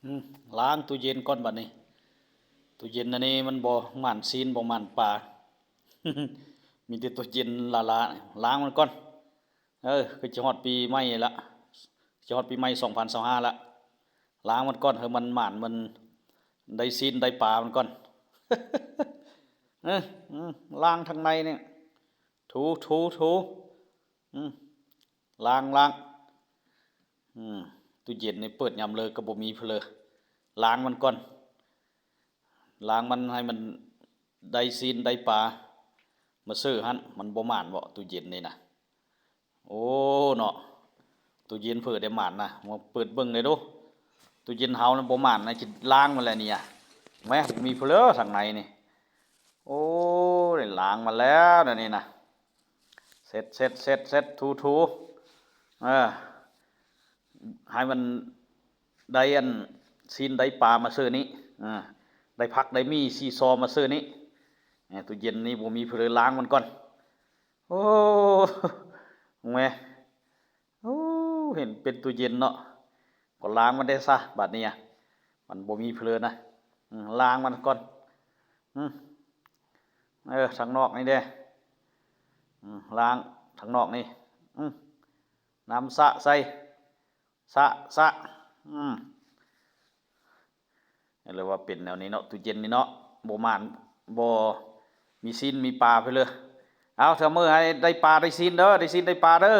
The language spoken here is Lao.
ອືມ ລ້າງຕູ້ເຢັນກ່ອນບັດນີ້. ຕູ້ເຢັນອັນນີ້ມັນບໍ່ໝານຊີ້ນ ບໍ່ໝານປາ ມີແຕ່ຕູ້ເຢັນລ້າໆ. ລ້າງມັນກ່ອນ. ເອີ ຄືຈະຮອດປີໃໝ່ລະ ຈະຮອດປີໃໝ່ສອງພັນຊາວຫ້າລະ. ລ້າງມັນກ່ອນ ໃຫ້ມັນໝານ ມັນໄດ້ຊີ້ນໄດ້ປາມັນກ່ອນ. ເອີ ອືມ ລ້າງທາງໃນນີ້ ຖູ ຖູ ຖູ ອືມ ລ້າງ ລ້າງ. ອືມ ຕູ້ເຢັນນີ້ເປີດຍາມເລີກກໍບໍ່ມີເພີ. ລ້າງມັນກ່ອນ ລ້າງມັນໃຫ້ມັນໄດ້ຊີ້ນໄດ້ປາມາເສີຫັ້ນ. ມັນບໍ່ໝານເບາະຕູ້ເຢັນນີ້ນະ? ໂອ້ເນາະ ຕູ້ເຢັນເຜີໄດ້ໝານນະ. ມາເປີດເບິ່ງໄດ້ດູ ຕູ້ເຢັນເຮົານັ້ນບໍ່ໝານນະ. ຊິລ້າງມັນແຫຼະນີ້ອະ ແມ ບໍ່ມີເພີທາງໃນນີ້. ໂອ້ ໄດ້ລ້າງມາແລ້ວນະນີ້ນະ. ເຊັດ ເຊັດ ເຊັດ ເຊັດ ຖູ ຖູ ເອີ ໃຫ້ມັນໄດ້ອັນຊີ້ນໄດ້ປາມາເສີນີ້ ເອີ ໄດ້ຜັກໄດ້ໝີ່ຊີຊໍມາເສີນີ້. ເອີ ຕູ້ເຢັນນີ້ບໍ່ມີເພີ ລ້າງມັນກ່ອນ. ໂອ້ ແມ ໂອ້ ເຫັນເປັນຕູ້ເຢັນເນາະ ກໍລ້າງມັນແດ່ຊະບາດນີ້ອະ. ມັນບໍ່ມີເພີນະ. ອືມ ລ້າງມັນກ່ອນ. ອືມ ເອີ ທາງນອກນີ້ເດ້. ອືມ ລ້າງທາງນອກນີ້. ອືມ ນ້ຳສະໃສ່ ສະ ສະ. ອືມ ເລີຍວ່າເປັນແນວນີ້ເນາະ ຕູ້ເຢັນນີ້ເນາະ ບໍ່ໝານ ບໍ່ມີຊີ້ນມີປາເພີເລີ. ເອົາ ເທື່ອມື້ໃຫ້ໄດ້ປາໄດ້ຊີ້ນເດີ ໄດ້ຊີ້ນໄດ້ປາເດີ.